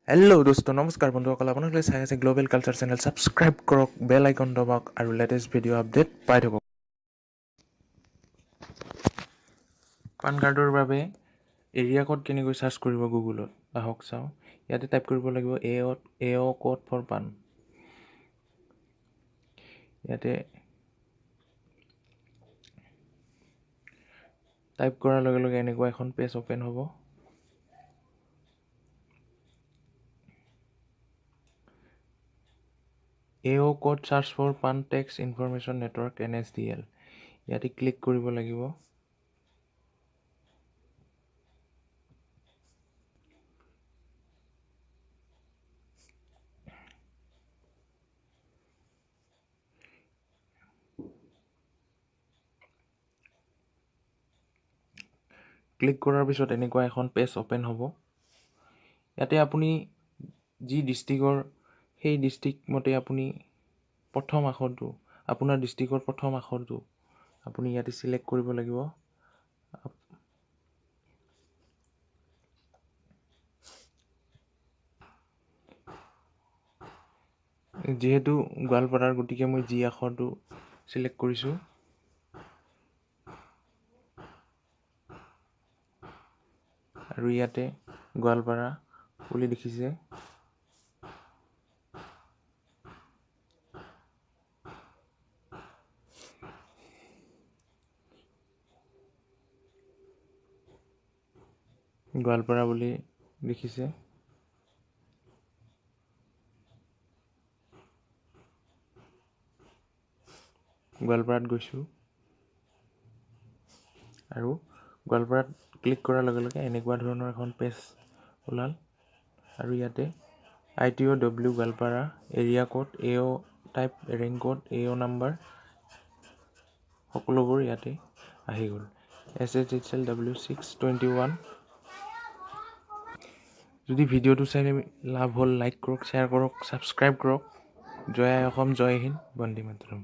Hello' দোস্ত, নমস্কাৰ বন্ধুসকল। আপোনালোকে চাই আছে গ্ল'বেল কালচাৰ চেনেল। ছাবস্ক্ৰাইব কৰক, বেল আইকন দবাওক আৰু লেটেষ্ট ভিডিঅ' আপডেট পাই থাকক। পান কাৰ্ডৰ বাবে এৰিয়া ক'ড কেনেকৈ চাৰ্চ কৰিব গুগলত, আহক চাওঁ। ইয়াতে টাইপ কৰিব লাগিব A O code for PAN. ইয়াতে টাইপ কৰাৰ লগে লগে এনেকুৱা এখন পেজ অ'পেন হ'ব। AO code search for PAN tax information network NSDL, ইয়াতে ক্লিক কৰিব লাগিব। ক্লিক কৰাৰ পিছত এনেকুৱা এখন পেজ অ'পেন হ'ব। ইয়াতে আপুনি যি ডিষ্ট্ৰিক্টৰ, সেই ডিষ্ট্ৰিক্ট মতে আপুনি প্ৰথম আখৰটো, আপোনাৰ ডিষ্ট্ৰিক্টৰ প্ৰথম আখৰটো আপুনি ইয়াতে চিলেক্ট কৰিব লাগিব। যিহেতু গোৱালপাৰাৰ, গতিকে মই জি আখৰটো চিলেক্ট কৰিছোঁ। আৰু ইয়াতে গোৱালপাৰা বুলি দেখিছে। গোৱালপাৰা বুলি দেখিছে। গোৱালপাৰাত গৈছোঁ আৰু গোৱালপাৰাত ক্লিক কৰাৰ লগে লগে এনেকুৱা ধৰণৰ এখন পেজ ওলাল। আৰু ইয়াতে ITO W Goalpara, area code, AO type, rank code, AO number সকলোবোৰ ইয়াতে আহি গ'ল। SHHLW 621। যদি ভিডিঅ'টো চাই লাভ হ'ল, লাইক কৰক, শ্বেয়াৰ কৰক, ছাবস্ক্ৰাইব কৰক। জয় আই অসম, জয় হিন্দ, বন্দে মাতৰম।